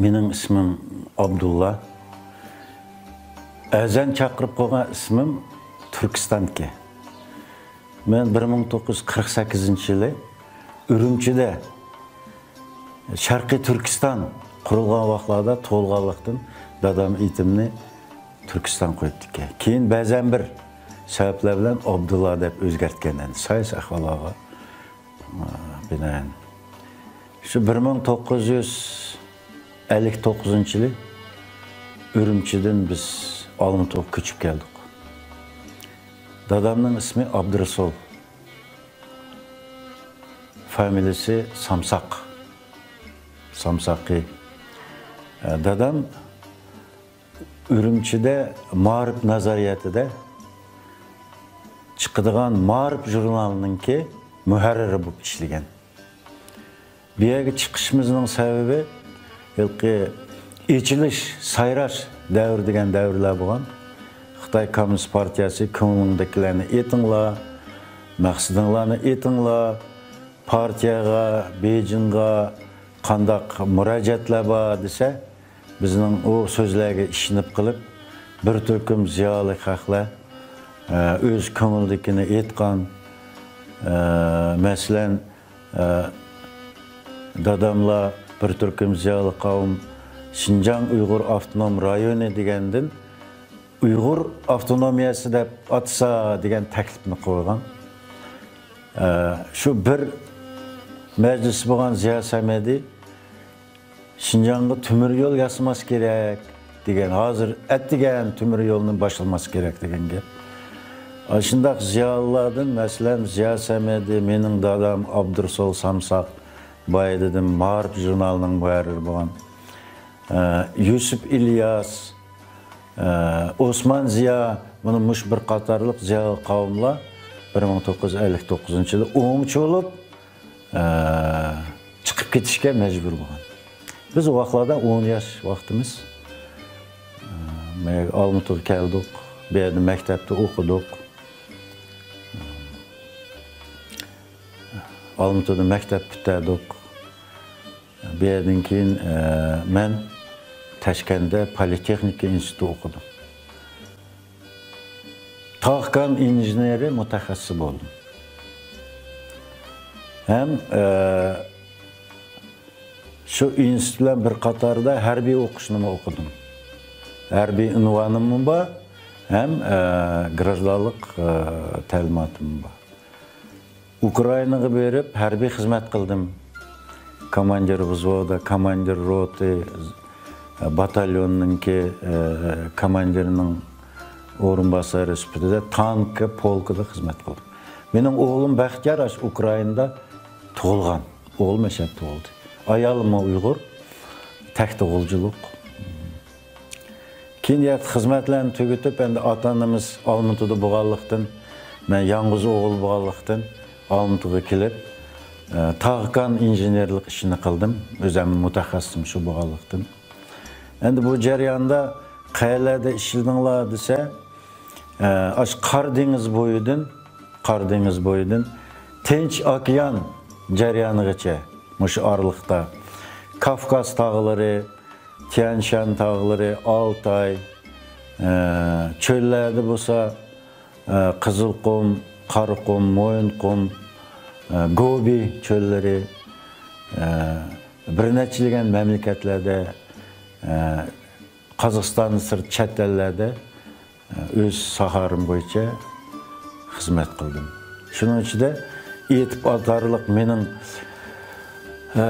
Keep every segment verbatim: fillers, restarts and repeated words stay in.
مېنىڭ ئىسمىم ئابدۇللا. ئەزەن چاقىرىپ قويغان ئىسمىم تۈركىستانكى. مەن بىر مىڭ توققۇز يۈز قىرىق سەككىزىنچى يىلى ئۈرۈمچىدە شەرقىي تۈركىستان قۇرۇلغان ۋاقىتلاردا تۇغۇلغانلىقتىن دادام ئېتىمنى تۈركىستان قويۇپتىكەن. كېيىن بەزەن بىر سەۋەبلەر بىلەن ئابدۇللا دەپ ئۆزگەرتكەن ئەمدى ساياس ئەھۋاللارغا، ئە، بىنائەن. شۇ بىر مىڭ توققۇز يۈز ئەللىك توققۇزىنچى يىلى ئۈرۈمچىدىن بىز ئالمۇتىغا كۆچۈپ كەلدۇق. دادامنىڭ ئىسمى ئابدۇرۇسۇل. فامىلىسى سامساق. سامساقى. ئە، دادام ئۈرۈمچىدە مائارىپ نازارىيىتىدە چىقىدىغان مائارىپ ژۇرنالىنىڭكى مۇھەررىرى بولۇپ ئىشلىگەن. بۇ يەرگە چىقىشىمىزنىڭ سەۋەبى، ھېلىقى ئېچىلىش، سايراش دەۋرى دېگەن دەۋرلەر بولغان. خىتاي كوممۇنىست پارتىيەسى كۆڭلۈڭدىكىلەرنى ئېيتىڭلار، مەقسىتىڭلارنى ئېيتىڭلار، پارتىيەگە، بېيجىڭغا قانداق مۇراجىئەتلەر بار دېسە، بىزنىڭ ئۇ سۆزلەرگە ئىشىنىپ قېلىپ، بىر تۈركۈم زىيالىي خەقلەر، ئە، ئۆز كۆڭلىدىكىنى ئېيتقان، ئە، مەسىلەن، ئە، داداملار بىر تۈركۈم زىيالىي قەۋم شىنجاڭ ئۇيغۇر ئاپتونوم رايونى دېگەندىن ئۇيغۇر ئاپتونومىيەسى دەپ ئاتىسا دېگەن تەكلىپنى قويغان. ئە، شۇ بىر مەجلىس بولغان زىيا سەمەدى شىنجاڭغا تۆمۈر يول ياسىماس كېرەك دېگەن، ھازىر ئەتىگەن تۆمۈر يولنى باشلىماس كېرەك دېگەن گەپ. ئاشۇنداق زىيالىيلاردىن، مەسىلەن، زىيا سەمەدى، مېنىڭ دادام ئابدۇرۇسۇل سامساق، بايا دېدىم، مائارىپ ژۇرنالىنىڭ مۇھەررىرى بولغان، ئە، يۈسۈپ ئىلياس، ئە، ئوسمان زىيا، مانا مۇشۇ بىر قاتارلىق زىيالىي قەۋملەر بىر مىڭ توققۇز يۈز ئەللىك توققۇزىنچى يىلى ئوڭچە بولۇپ، ئە، چىقىپ كېتىشكە مەجبۇر بولغان. بىز ئۇ ۋاقىتلاردا ئون ياش ۋاقتىمىز. ئە، مەن ئالمۇتىغا كەلدۇق، بۇ يەردە مەكتەپتە ئوقۇدۇق. ئالمۇتىدا مەكتەپ پۈتتۈردۇق. بۇ يەردىن كېيىن، ئە، مەن تاشكەنتتە پولىتېخنىكا ئىنستىتۇتتا ئوقۇدۇم. تاغكان ئىنژېنېرى مۇتەخەسسىسى بولدۇم. ھەم، ئە، شۇ ئىنستىتۇت بىلەن بىر قاتاردا ھەربىي ئوقۇشنىمۇ ئوقۇدۇم. ھەربىي ئۇنۋانىممۇ بار، ھەم، ئە، گراژدانلىق، ئە، تەلىماتىممۇ بار. ئۇكرائىناغا بېرىپ ھەربىي خىزمەت قىلدىم. كوماندىر ۋزۋودا، كوماندىر روتى، باتاليوننىڭكى، ئە، كوماندىرىنىڭ ئورۇنباسارى سۈپىتىدە تانكا پولكىدا خىزمەت قىلدىم. مېنىڭ ئوغلۇم بەختىيار ئاشۇ ئۇكرائىندا تۇغۇلغان. ئوغلۇم ئەشەدە تۇغۇلدى. ئايالىممۇ ئۇيغۇر، تەكتە غۇلجىلىق. كېيىن يەتتە خىزمەتلەرنى تۈگىتىپ، ئەمدى ئاتا-ئانىمىز ئالمۇتىدا بولغانلىقتىن، مەن يالغۇز ئوغۇل بولغانلىقتىن، ئالمۇتىغا كېلىپ، ئە، تاغكان ئىنژېنېرلىق ئىشىنى قىلدىم. ئۆزۈم مۇتەخەسسىسىم شۇ بولغانلىقتىن. ئەمدى بۇ جەرياندا قەيەرلەردە ئىشلىدىڭلار دېسە، ئە، ئاشۇ قارا دېڭىز بويىدىن، قارا دېڭىز بويىدىن تىنچ ئوكيان جەريانىغىچە مۇشۇ ئارىلىقتا كافكاز تاغلىرى، تيەنشان تاغلىرى، ئالتاي، ئە، چۆللەردە بولسا، ئە، قىزىلقۇم، قاراقۇم، مويۇنقۇم، ئە، گوبى چۆللىرى، ئە، بىر نەچچىلىگەن مەملىكەتلەردە، ئە، قازاقىستاندىن سىرت چەت ئەللەردە ئۆز ساھەم بويىچە خىزمەت قىلدىم. شۇنىڭ ئىچىدە ئېيتىپ ئاتارلىق مېنىڭ، ئە،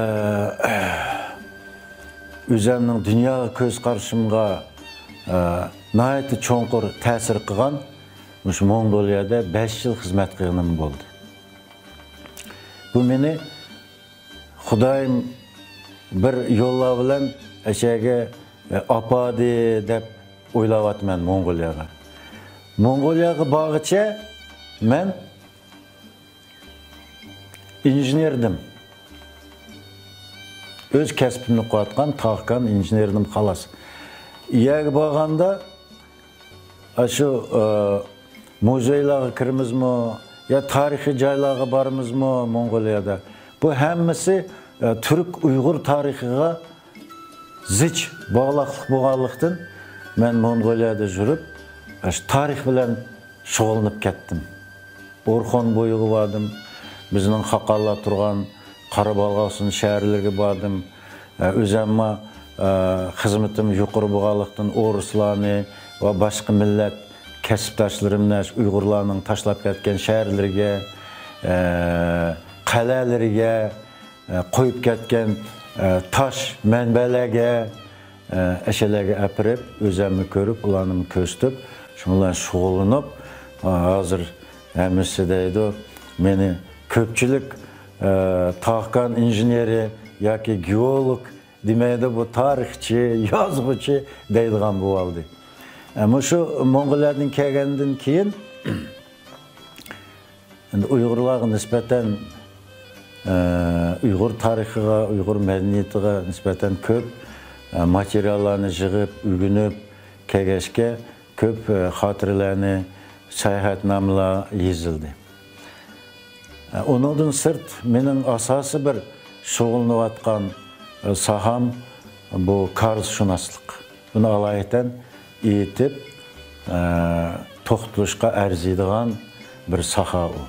ئۆزۈمنىڭ دۇنياغا كۆز قارىشىمغا، ئە، ناھايىتى چوڭقۇر تەسىر قىلغان مۇشۇ موڭغۇلىيەدە بەش يىل خىزمەت قىلغىنىم بولدى. بۇ مېنى خۇدايىم بىر يوللار بىلەن ئەشەگە، ئە، ئاپاردى دەپ ئويلاۋاتىمەن موڭغۇلىيەگە. موڭغۇلىيەگە بارغىچە مەن ئىنژېنېردىم. ئۆز كەسپىمنى قىلىۋاتقان تاغكان ئىنژېنېردىم، خالاس. يەرگە بارغاندا ئاشۇ، ئە، مۇزېيلارغا كىرىمىزمۇ، يا تارىخىي جايلارغا بارىمىزمۇ موڭغۇلىيەدە؟ بۇ ھەممىسى، ئە، تۈرك ئۇيغۇر تارىخىغا زىچ باغلاقلىق بولغانلىقتىن، مەن موڭغۇلىيەدە يۈرۈپ، ئاشۇ تارىخ بىلەن شۇغۇللىنىپ كەتتىم. ئورخۇن بويىغا باردىم، بىزنىڭ خاقانلار تۇرغان قارابالغاقسۇن شەھەرلىرىگە باردىم. ئە، ئۆزەممۇ، ئە، خىزمىتىم يۇقىرى بولغانلىقتىن، ئورۇسلارنى ۋە باشقا مىللەت كەسىپداشلىرىمنى ئۇيغۇرلارنىڭ تاشلاپ كەتكەن شەھەرلىرىگە، ئە، قەلئەلىرىگە، ئە، قويۇپ كەتكەن، ئە، تاش مەنبەلەرگە، ئە، ئەشەلەرگە ئەپىرىپ، ئۆزەممۇ كۆرۈپ، ئۇلارنىمۇ كۆرسىتىپ، شۇنىڭ بىلەن شۇغۇللىنىپ، ئە، ھازىر ھەممىسى دەيدۇ، مېنى كۆپچىلىك، ئە، تاغكان ئىنژېنېرى ياكى گېئولوگ دېمەيدۇ، بۇ تارىخچى، يازغۇچى دەيدىغان بولۇۋالدى. ئە، مۇشۇ موڭغۇلىيەدىن كەلگەندىن كېيىن، ئەمدى ئۇيغۇرلارغا نىسبەتەن، ئە، ئۇيغۇر تارىخىغا، ئۇيغۇر مەدەنىيىتىغا نىسبەتەن كۆپ، ئە، ماتېرىياللارنى يىغىپ، ئۆگىنىپ كەلگەچكە، كۆپ، ئە، خاتىرىلەرنى، ساياھەتنامىلەر يېزىلدى. ئە، ئۇنىڭدىن سىرت، مېنىڭ ئاساسىي بىر شۇغۇللىنىۋاتقان، ئە، ساھەم بۇ كارىزشۇناسلىق. بۇنى ئالايىتەن ئېيتىپ، ئە، توختىلىشقا ئەرزىيدىغان بىر ساھە ئۇ.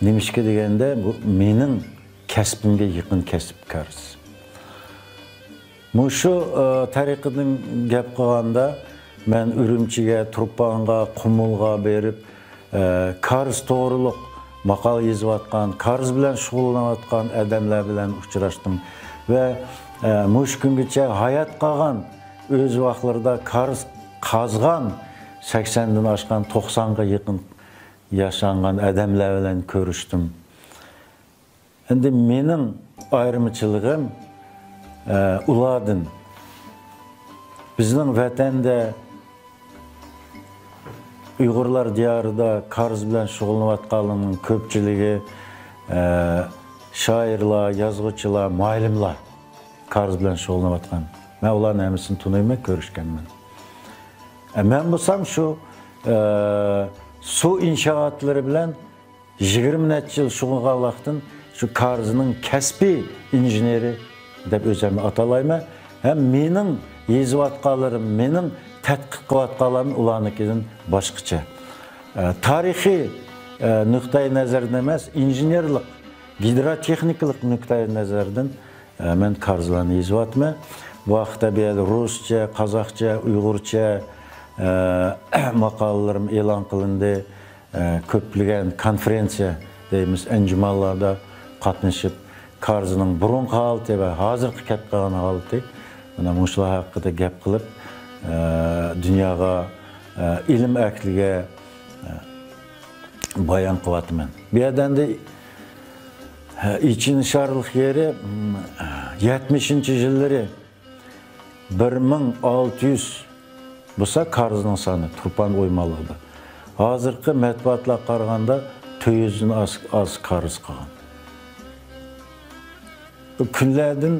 نېمىشقا دېگەندە، بۇ مېنىڭ كەسپىمگە يېقىن كەسىپ كارىز. مۇشۇ، ئە، تەرىقىدىن گەپ قىلغاندا، مەن ئۈرۈمچىگە، تۇرپانغا، قۇمۇلغا بېرىپ، ئە، كارىز توغرۇلۇق ماقالە يېزىۋاتقان، كارىز بىلەن شۇغۇللىنىۋاتقان ئادەملەر بىلەن ئۇچراشتىم ۋە، ئە، مۇشۇ كۈنگىچە ھايات قالغان، ئۆز ۋاقىتلىرىدا كارىز قازغان سەكسەندىن ئاشقان توقسانغا يېقىن ياشانغان ئادەملەر بىلەن كۆرۈشتۈم. ئەمدى مېنىڭ ئايرىمچىلىقىم، ئە، ئۇلاردىن. بىزنىڭ ۋەتەندە، ئۇيغۇرلار دىيارىدا كارىز بىلەن شۇغۇللىنىۋاتقانلارنىڭ كۆپچىلىكى، ئە، شائىرلار، يازغۇچىلار، مۇئەللىملار كارىز بىلەن شۇغۇللىنىۋاتقان. مەن ئۇلارنىڭ ھەممىسىنى تونۇيمەن، كۆرۈشكەنمەن. ئە، مەن بولسام شۇ، ئە، سۇ ئىنشائاتلىرى بىلەن يىگىرمە نەچچە يىل شۇغۇللانغانلىقتىن، شۇ كارىزنىڭ كەسپىي ئىنژېنېرى دەپ ئۆزۈمنى ئاتالايمەن. ھەم مېنىڭ يېزىۋاتقانلىرىم، مېنىڭ تەتقىق قىلىۋاتقانلىرىم ئۇلارنىڭكىدىن باشقىچە. ئە، تارىخىي، ئە، نۇقتەي نەزەردىن ئەمەس، ئىنژېنېرلىق، گىدراتېخنىكىلىق نۇقتەي نەزەردىن، ئە، مەن كارىزلارنى يېزىۋاتىمەن. بۇ ھەقتە بۇ يەردە رۇسچە، قازاقچە، ئۇيغۇرچە، ئە، ماقالىلىرىم ئېلان قىلىندى. ئە، كۆپلىگەن كونفېرېنسىيە دەيمىز، ئەنجۇمانلاردا قاتنىشىپ، كارىزنىڭ بۇرۇنقى ھالىتى ۋە ھازىرقى كەپ قالغان ھالىتى، مانا مۇشۇلار ھەققىدە گەپ قىلىپ، ئە، دۇنياغا، ئە، ئىلىم ئەھلىگە، ئە، بايان قىلىۋاتىمەن. بۇ يەردە ئەمدى، ئە، ئېچىنىشارلىق يېرى، م، يەتمىشىنچى يىللىرى بىر مىڭ ئالتە يۈز بولسا كارىزنىڭ سانى تۇرپان ئويمانلىقىدا. ھازىرقى مەتبۇئاتلارغا قارىغاندا تۆت يۈزدىن ئاز، ئاز كارىز قالغان. كۈنلەردىن،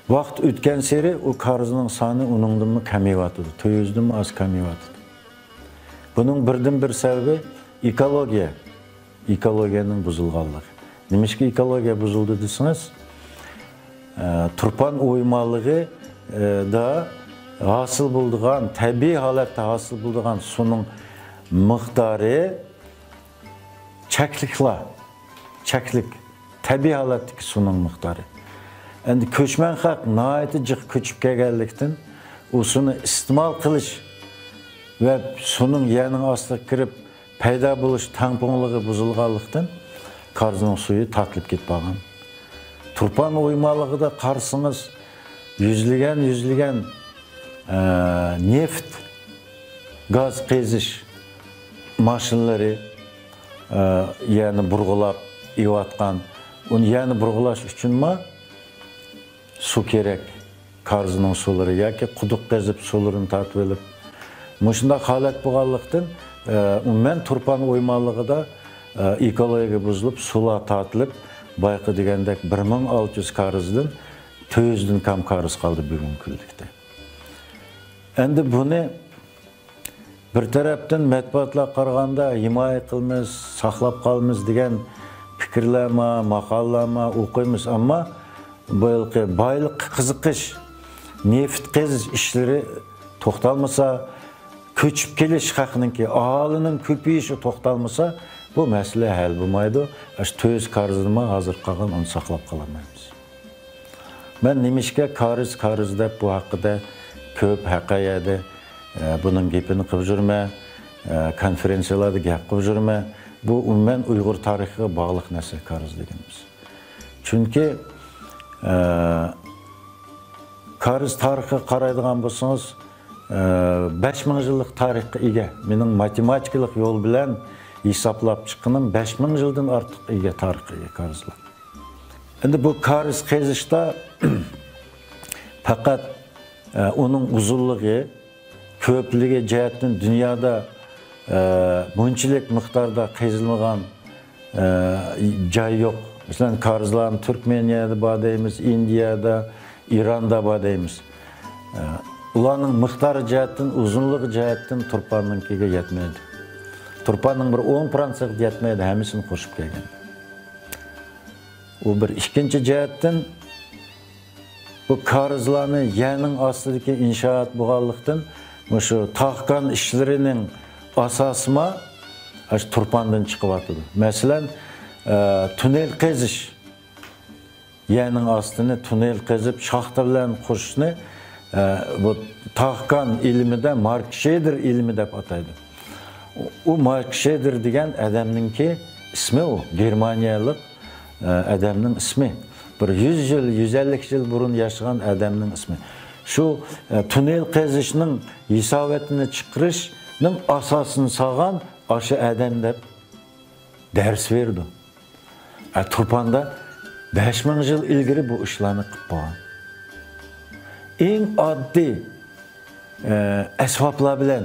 ۋاقىت ئۆتكەنسېرى ئۇ كارىزنىڭ سانى ئۇنىڭدىنمۇ كېمىيىۋاتىدۇ، تۆت يۈزدىنمۇ ئاز كېمىيىۋاتىدۇ. بۇنىڭ بىردىن بىر سەۋەبى ئېكولوگىيە. ئېكولوگىيەنىڭ بۇزۇلغانلىقى. نېمىشقا ئېكولوگىيە بۇزۇلدى دېسىڭىز، ئە، تۇرپان ئويمانلىقىدا ھاسىل بولىدىغان، تەبىئىي ھالەتتە ھاسىل بولىدىغان سۇنىڭ مىقدارى چەكلىكلا، چەكلىك، تەبىئىي ھالەتتىكى سۇنىڭ مىقدارى. ئەمدى كۆچمەن خەق ناھايىتى جىق كۆچۈپ كەلگەنلىكتىن، ئۇ سۇنى ئىستېمال قىلىش ۋە سۇنىڭ يەرنىڭ ئاستىغا كىرىپ، پەيدا بولۇش تەڭپۇڭلۇقى بۇزۇلغانلىقتىن، كارىزنىڭ سۈيى تارتىلىپ كېتىپ قالغان. تۇرپان ئويمانلىقىدا قارىسىڭىز، يۈزلىگەن، يۈزلىگەن، ئە، نېفىت، گاز قېزىش ماشىنىلىرى، ئە، يەرنى بۇرغىلاپ ئېۋاتقان. ئۇنى يەرنى بۇرغىلاش ئۈچۈنمۇ سۇ كېرەك. كارىزنىڭ سۇلىرى ياكى قۇدۇق قېزىپ سۇلىرىنى تارتىۋېلىپ، مۇشۇنداق ھالەت بولغانلىقتىن، ئە، ئومۇمەن تۇرپان ئويمانلىقىدا، ئە، ئېكولوگىيە بۇزۇلۇپ، سۇلار تارتىلىپ، بايىقى دېگەندەك بىر مىڭ ئالتە يۈز كارىزدىن تۆت يۈزدىن كەم كارىز قالدى بۈگۈنكى كۈنلۈكتە. ئەمدى بۇنى بىر تەرەپتىن مەتبۇئاتلارغا قارىغاندا ھىمايە قىلىمىز، ساقلاپ قالىمىز دېگەن پىكىرلەرمۇ، ماقالىلەرمۇ ئوقۇيمىز، ئەمما بۇ يىلقى بايلىققا قىزىقىش، نېفىت قېزىش ئىشلىرى توختالمىسا، كۆچۈپ كېلىش خەقنىڭكى، ئاھالىنىڭ كۆپىيىشى توختالمىسا، بۇ مەسىلە ھەل بولمايدۇ. ئاشۇ تۆت يۈز كارىزنىمۇ ھازىر قالغان، ئۇنى ساقلاپ قالالمايمىز. مەن نېمىشقا كارىز، كارىز دەپ بۇ ھەققىدە كۆپ ھەققە يەردە، ئە، بۇنىڭ گېپىنى قىلىپ يۈرمە، ئە، كونفېرېنسىيەلەردە گەپ قىلىپ يۈرمە. بۇ ئومۇمەن ئۇيغۇر تارىخىغا باغلىق نەرسە، كارىز دېگىنىمىز. چۈنكى، ئە، كارىز تارىخىغا قارايدىغان بولسىڭىز، ئە، بەش مىڭ يىللىق تارىخقا ئىگە. مېنىڭ ماتېماتىكىلىق يول بىلەن ھېسابلاپ چىققىنىم، بەش مىڭ يىلدىن ئارتۇق ئىگە، تارىخقا ئىگە كارىزلار. ئەمدى بۇ كارىز قېزىشتا پەقەت، ئە، ئۇنىڭ ئۇزۇنلۇقى، كۆپلۈكى جەھەتتىن دۇنيادا، ئە، بۇنچىلىك مىقداردا قېزىلمىغان، ئە، جاي يوق. مەسىلەن، كارىزلارنى تۈركمېنىيەدە بار دەيمىز، ئىندىيەدە، ئىراندا بار دەيمىز. ئە، ئۇلارنىڭ مىقدارى جەھەتتىن، ئۇزۇنلۇقى جەھەتتىن تۇرپاننىڭكىگە يەتمەيدۇ. تۇرپاننىڭ بىر ئون پىرانسېغا يەتمەيدۇ، ھەممىسىنى قوشۇپ كەلگەندە. ئۇ بىر. ئىككىنچى جەھەتتىن، بۇ كارىزلارنى يەرنىڭ ئاستىدىكى ئىنشائات بولغانلىقتىن، مۇشۇ تاغقان ئىشلىرىنىڭ ئاساسىما ئاشۇ تۇرپاندىن چىقىۋاتىدۇ. مەسىلەن، ئە، توننېل قېزىش، يەرنىڭ ئاستىنى توننېل قېزىپ، شاختا بىلەن قۇرۇشنى، ئە، بۇ تاغقان ئىلمىدە مارك شېدېر ئىلمى دەپ ئاتايدۇ. ئۇ، ئۇ مارك شېدېر دېگەن ئادەمنىڭكى ئىسمى ئۇ، گېرمانىيەلىك، ئە، ئادەمنىڭ ئىسمى. بىر يۈز يىل، يۈز ئەللىك يىل بۇرۇن ياشىغان ئادەمنىڭ ئىسمى. شۇ، ئە، توننېل قېزىشنىڭ ھېساباتىنى چىقىرىشنىڭ ئاساسىنى سالغان ئاشۇ ئادەم دەپ دەرس بېرىدۇ. ئە، تۇرپاندا بەش مىڭ يىل ئىلگىرى بۇ ئىشلارنى قىلىپ بولغان. ئەڭ ئاددىي، ئە، ئەسۋابلار بىلەن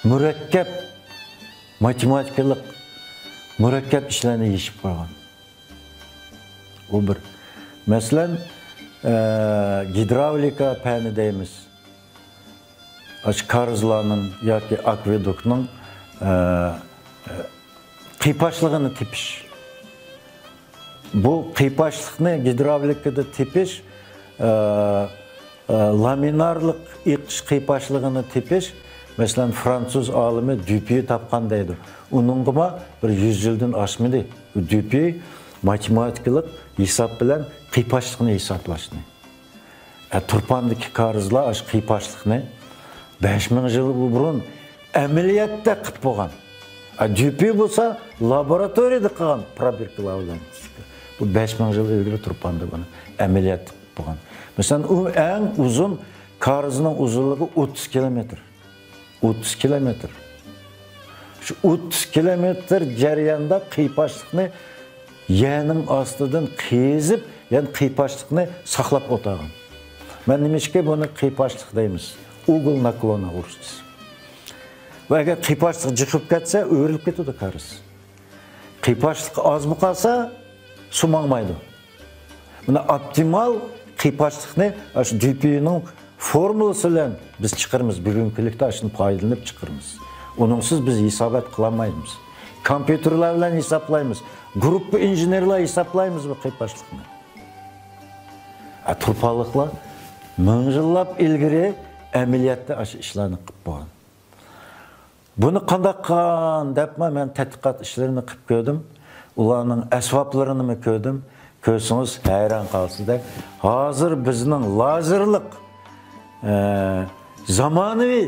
مۇرەككەپ، ماتېماتىكىلىق مۇرەككەپ ئىشلارنى يېشىپ قويغان. ئۇ بىر. مەسىلەن، ئە، گىدراۋلىكا پەنى دەيمىز. ئاشۇ كارىزلارنىڭ ياكى ئاكۋېدۇكنىڭ، ئە، قىيپاشلىقىنى تېپىش. بۇ قىيپاشلىقنى گىدراۋلىكىدا تېپىش، ئە، ئە، لامىنارلىق ئېقىش قىيپاشلىقىنى تېپىش، مەسىلەن، فىرانسۇز ئالىمى دۈپيې تاپقان دەيدۇ. ئۇنىڭغىمۇ بىر يۈز يىلدىن ئاشمىدى. دۈپيې ماتېماتىكىلىق ھېساب بىلەن قىيپاشلىقنى ھېسابلاشنى. ئە، تۇرپاندىكى كارىزلار ئاشۇ قىيپاشلىقنى بەش مىڭ يىل بۇرۇن ئەمەلىيەتتە قىلىپ بولغان. ئە، دۈپيې بولسا لابوراتورىيەدە قىلغان پروبىركىلار بىلەن. بۇ بەش مىڭ يىل ئىلگىرى تۇرپاندا بۇنى ئەمەلىيەتتە قىلىپ بولغان. مەسىلەن، ئۇ ئەڭ ئۇزۇن، كارىزنىڭ ئۇزۇنلۇقى ئوتتۇز كىلومېتىر. ئوتتۇز كىلومېتىر. شۇ ئوتتۇز كىلومېتىر جەرياندا قىيپاشلىقنى يەرنىڭ ئاستىدىن قېزىپ، يەنى قىيپاشلىقنى ساقلاپ ئولتۇرغان. مەن نېمىشقا بۇنى قىيپاشلىق دەيمىز؟ ئۇگول ناكلونا ئۇرۇشچىسى. ۋە ئەگەر قىيپاشلىق جىقىپ كەتسە، ئۆرۈلۈپ كېتىدۇ كارىز. قىيپاشلىق ئاز بولۇپ قالسا، سۇ ماڭمايدۇ. مانا ئوپتىمال قىيپاشلىقنى ئاشۇ دۈپيېنىڭ فورمۇلىسى بىلەن بىز چىقىرىمىز، بۈگۈنكى كۈنلۈكتە ئاشۇنى پايدىلىنىپ چىقىرىمىز. ئۇنىڭسىز بىز ھېسابات قىلالمايمىز. كومپيۇتېرلار بىلەن ھېسابلايمىز. گۇرۇپپا ئىنژېنېرلار ھېسابلايمىز بۇ قىيپاشلىقنى. ئە، تۇرپانلىقلار مىڭ يىللاپ ئىلگىرى ئەمەلىيەتتە ئاشۇ ئىشلارنى قىلىپ بولغان. بۇنى قانداق قىلغان دەپمۇ مەن تەتقىقات ئىشلىرىنى قىلىپ كۆردۈم. ئۇلارنىڭ ئەسۋابلىرىنىمۇ كۆردۈم. كۆرسىڭىز ھەيران قالىسىزدەك. ھازىر بىزنىڭ لازېرلىق، ئە، زامانىۋى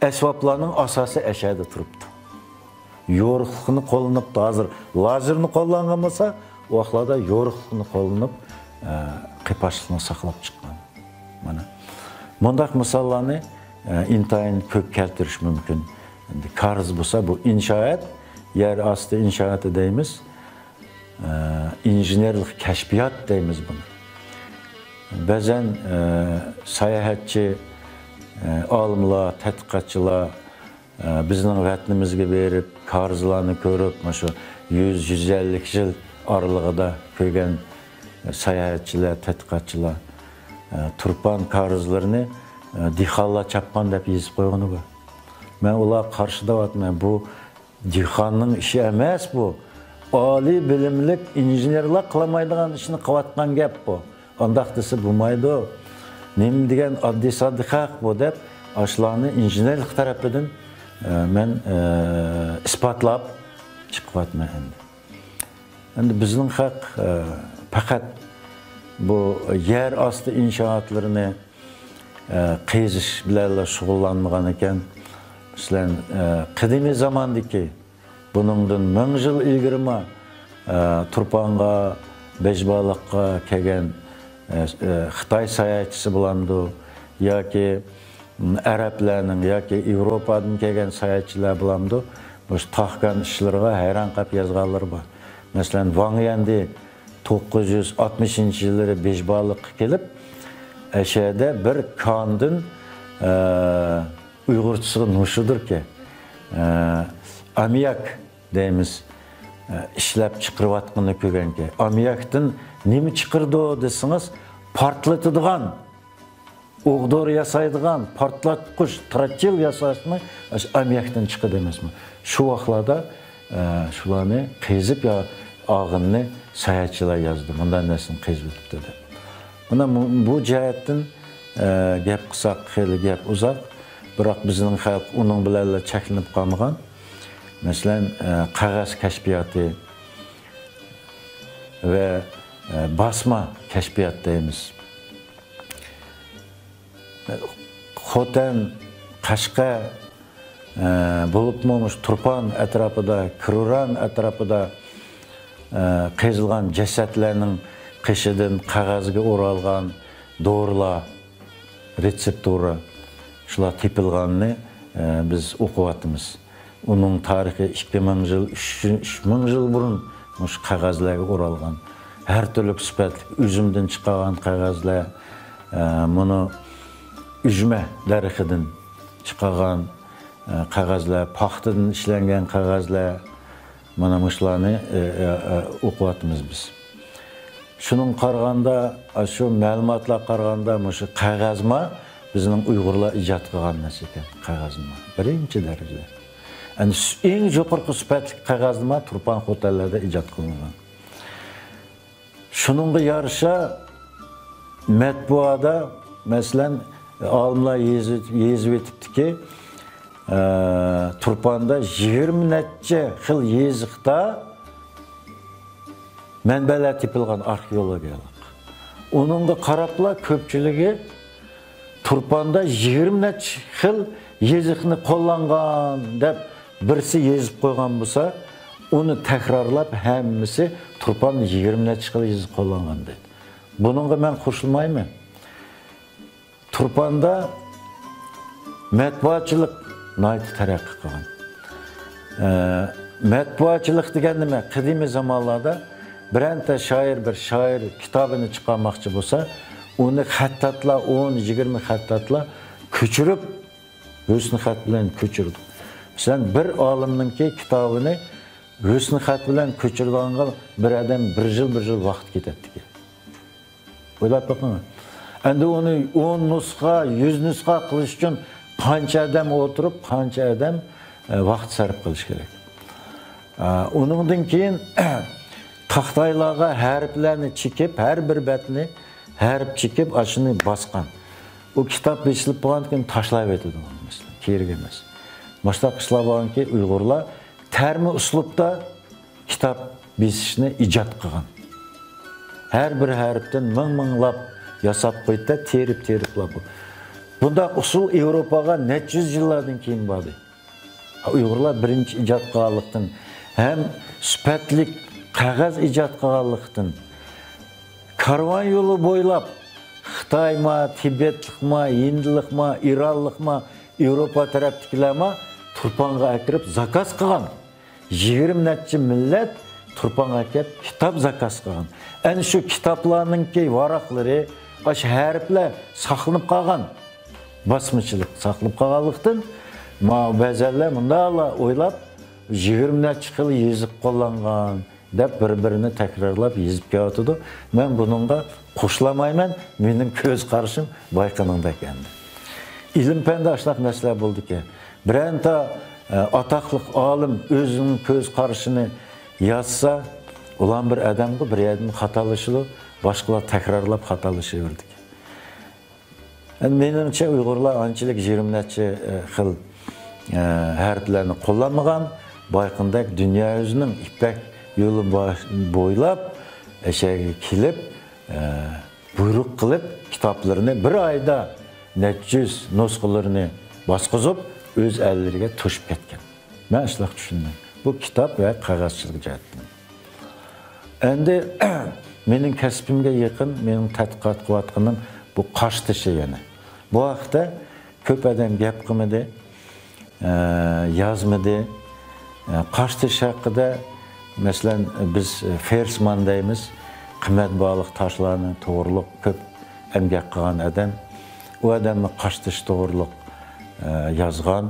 ئەسۋابلارنىڭ ئاساسى ئەشەدە تۇرۇپتۇ. يورۇقلۇقنى قوللىنىپتۇ. ھازىر لازېرنى قوللانغان بولسا، ئۇ ۋاقىتلاردا يورۇقلۇقنى قوللىنىپ، ئە، قىيپاشلىقنى ساقلاپ چىققان. مانا مۇنداق مىساللارنى، ئە، ئىنتايىن كۆپ كەلتۈرۈش مۇمكىن. ئەمدى كارىز بولسا، بۇ ئىنشائات، يەر ئاستى ئىنشائاتى دەيمىز. ئە، ئىنژېنېرلىق كەشپىيات دەيمىز بۇنى. بەزەن، ئە، ساياھەتچى، ئە، ئالىملار، تەتقىقاتچىلار، ئە، بىزنىڭ ۋەتىنىمىزگە بېرىپ، كارىزلارنى كۆرۈپ، مۇشۇ يۈز، يۈز ئەللىك يىل ئارىلىقىدا كۆرگەن ساياھەتچىلەر، تەتقىقاتچىلار، ئە، تۇرپان كارىزلىرىنى، ئە، دېھقانلار چاپقان دەپ يېزىپ قويغىنى بار. مەن ئۇلارغا قارشى دەۋاتىمەن. بۇ دېھقاننىڭ ئىشى ئەمەس بۇ. ئالىي بىلىملىك ئىنژېنېرلار قىلالمايدىغان ئىشنى قىلىۋاتقان گەپ بۇ. ئانداق دېسە بولمايدۇ. نېمە دېگەن ئاددىي-ساددا خەق بۇ دەپ، ئاشۇلارنى ئىنژېنېرلىق تەرىپىدىن، ئە، مەن، ئە، ئىسپاتلاپ چىقىۋاتىمەن ئەمدى. ئەمدى بىزنىڭ خەق، ئە، پەقەت بۇ يەر ئاستى ئىنشائاتلىرىنى، ئە، قېزىش بىلەنلا شۇغۇللانمىغان ئىكەن. مەسىلەن، ئە، قەدىمىي زاماندىكى بۇنىڭدىن مىڭ يىل ئىلگىرىمۇ، ئە، تۇرپانغا، بېژبالىققا كەلگەن، ئە، ئە، خىتاي ساياھەتچىسى بولامدۇ ياكى، م، ئەرەبلەرنىڭ ياكى ياۋروپادىن كەلگەن ساياھەتچىلەر بولامدۇ، مۇشۇ تاخكان ئىشلىرىغا ھەيران قېلىپ يازغانلىرى بار. مەسىلەن، ۋاڭ يەندى توققۇز يۈز ئاتمىشىنچى يىللىرى بېژبالىققا كېلىپ، ئەشەدە بىر كاندىن، ئە، ئۇيغۇرچىسىغا نوشۇدۇركى، ئە، ئاممىياك دەيمىز، ئە، ئىشلەپ چىقىرىۋاتقىنىنى كۆرگەنكەن. ئاممىياكتىن نېمە چىقىرىدۇ دېسىڭىز، پارتلىتىدىغان، ئوغدۇر ياسايدىغان، پارتلاتقۇچ، تراتىل ياساشنى ئاشۇ ئاممىياكتىن چىقىدۇ ئەمەسمۇ؟ شۇ ۋاقىتلاردا، ئە، شۇلارنى قېزىپ يا ئاغىنىنى ساياھەتچىلەر يازدى، مۇنداق نەرسىنى قېزىۋېتىپتۇ دەپ. مانا بۇ، بۇ جەھەتتىن، ئە، گەپ قىلساق خېلى گەپ ئۇزاق، بىراق بىزنىڭ خەلق ئۇنىڭ بىلەنلا چەكلىنىپ قالمىغان. مەسىلەن، ئە، قەغەز كەشپىياتى ۋە، ئە، باسما كەشپىيات دەيمىز. خوتەن، قەشقەر، ئە، بولۇپمۇ مۇشۇ تۇرپان ئەتراپىدا، كروران ئەتراپىدا، ئە، قېزىلغان جەسەتلەرنىڭ قېشىدىن قەغەزگە ئورالغان دورىلار، رېتسېپتۇرا، شۇلار تېپىلغاننى، ئە، بىز ئوقۇۋاتىمىز. ئۇنىڭ تارىخى ئىككى مىڭ يىل، ئۈچ، ئۈچ مىڭ يىل بۇرۇن مۇشۇ قەغەزلەرگە ئورالغان، ھەر تۈرلۈك سۈپەتلىك ئۈزۈمدىن چىقارغان قەغەزلەر، ئە، مۇنۇ ئۈجمە دەرىخىدىن چىقارغان، ئە، قەغەزلەر، پاختىدىن ئىشلەنگەن قەغەزلەر، مانا مۇشۇلارنى، ئە، ئە، ئە، ئوقۇۋاتىمىز بىز. شۇنىڭغا قارىغاندا، ئاشۇ مەلۇماتلارغا قارىغاندا، مۇشۇ قەغەزما بىزنىڭ ئۇيغۇرلار ئىجاد قىلغان نەرسە ئىكەن، قەغەزما. بىرىنچى دەرىجىدە. ئەنە سۈ-، ئېڭى يۇقىرىقى سۈپەتلىك قەغەزما تۇرپان خوتەنلەردە ئىجاد قىلىنغان. شۇنىڭغا يارىشا مەتبۇئادا، مەسىلەن، ئالىملار يېزىپ، يېزىۋېتىپتىكى، ئە، تۇرپاندا يىگىرمە نەچچە خىل يېزىقتا مەنبەلەر تېپىلغان ئارخېئولوگىيەلىك. ئۇنىڭغا قاراپلا كۆپچىلىكى تۇرپاندا يىگىرمە نەچچە خىل يېزىقنى قوللانغان دەپ بىرسى يېزىپ قويغان بولسا، ئۇنى تەكرارلاپ ھەممىسى تۇرپاندا يىگىرمە نەچچە خىل يېزىق قوللانغان دەيدۇ. بۇنىڭغا مەن قوشۇلمايمەن. تۇرپاندا مەتبۇئاتچىلىق ناھايىتى تەرەققىي قىلغان. ئە، مەتبۇئاتچىلىق دېگەن نېمە؟ قەدىمىي زامانلاردا بىرەنتە شائىر بىر شائىر كىتابىنى چىقارماقچى بولسا، ئۇنى خەتتاتلار، ئون، يىگىرمە خەتتاتلار كۆچۈرۈپ، ھۆسنى خەت بىلەن كۆچۈرىدۇ. مەسىلەن، بىر ئالىمنىڭكى كىتابىنى ھۆسنى خەت بىلەن كۆچۈرىدىغانغا بىر ئادەم بىر يىل، بىر يىل ۋاقىت كېتەتتىكەن. ئويلاپ بېقىڭ. ئەمدى ئۇنى ئون نۇسخا، يۈز نۇسخا قىلىش ئۈچۈن قانچە ئادەم ئولتۇرۇپ، قانچە ئادەم، ئە، ۋاقىت سەرپ قىلىش كېرەك. ئە، ئۇنىڭدىن كېيىن تاختايلارغا ھەرپلەرنى چېكىپ، ھەر بىر بەتنى ھەرپ چېكىپ، ئاشۇنى باسقان. ئۇ كىتاب بېسىلىپ بولغاندىن كېيىن تاشلاۋېتىدۇ، مەسىلەن، كېرەك ئەمەس. مۇشۇنداق ئىشلار باركى، ئۇيغۇرلار تەرمە ئۇسلۇبتا كىتاب بېسىشنى ئىجاد قىلغان. ھەر بىر ھەرپتىن مىڭ-مىڭلاپ ياساپ قويدى-دە، تېرىپ-تېرىپلا بۇ. بۇنداق ئۇسۇل ياۋروپاغا نەچچە يۈز يىللاردىن كېيىن باردى. ئۇيغۇرلار بىرىنچى ئىجاد قىلغانلىقتىن ھەم سۈپەتلىك قەغەز ئىجاد قىلغانلىقتىن، كارۋان يولى بويلاپ خىتايما، تىبەتلىكما، ھىندىلىقما، ئىرانلىقما ياۋروپا تەرەپتىكىلەرما تۇرپانغا ئەكىرىپ زاكاز قىلغان. يىگىرمە نەچچە مىللەت تۇرپانغا كەپ كىتاب زاكاز قىلغان. ئەنە شۇ كىتابلارنىڭكى ۋاراقلىرى، ئاشۇ ھەرپلەر ساقلىنىپ قالغان. باسمىچىلىق ساقلىنىپ قالغانلىقتىن، ماۋۇ بەزەنلەر مۇنداقلا ئويلاپ، يىگىرمە نەچچە خىل يېزىق قوللانغان دەپ بىر-بىرىنى تەكرارلاپ يېزىپ كېلىۋاتىدۇ. مەن بۇنىڭغا قوشۇلالمايمەن، مېنىڭ كۆز قارىشىم بايقىنىڭدەك ئەمدى. ئىلىم-پەندە ئاشۇنداق نەرسىلەر بولىدىكەن. بىرەنتە، ئە، ئاتاقلىق ئالىم ئۆزىنىڭ كۆز قارىشىنى يازسا، ئۇلار بىر ئادەمغۇ، بىر يەردىن خاتالىشىدۇ. باشقىلار تەكرارلاپ خاتالىشىۋېرىدىكەن. ئەمدى مېنىڭچە، ئۇيغۇرلار ئانچىلىك يىگىرمە نەچچە، ئە، خىل، ئە، ھەرپلەرنى قوللانمىغان. بايقىندەك دۇنيا يۈزىنىڭ يىپەك يولى باش-، بويلاپ، ئەشەگە كېلىپ، ئە، بۇيرۇق قىلىپ، كىتابلىرىنى بىر ئايدا نەچچە يۈز نۇسخىلىرىنى باسقۇزۇپ، ئۆز ئەللىرىگە توشۇپ كەتكەن. مەن ئاشۇنداق چۈشىنىمەن. بۇ كىتاب ۋە قەغەزچىلىك جەھەتتىن. ئەمدى مېنىڭ كەسپىمگە يېقىن، مېنىڭ تەتقىقات قىلىۋاتقىنىم بۇ قاشتېشى يەنە. بۇ ھەقتە كۆپ ئادەم گەپ قىلمىدى، ئە، يازمىدى. ئە، قاشتېشى ھەققىدە، مەسىلەن، بىز فېرسمان دەيمىز، قىممەت باھالىق تاشلارنى توغرۇلۇق كۆپ ئەمگەك قىلغان ئادەم. ئۇ ئادەممۇ قاشتېشى توغرۇلۇق، ئە، يازغان.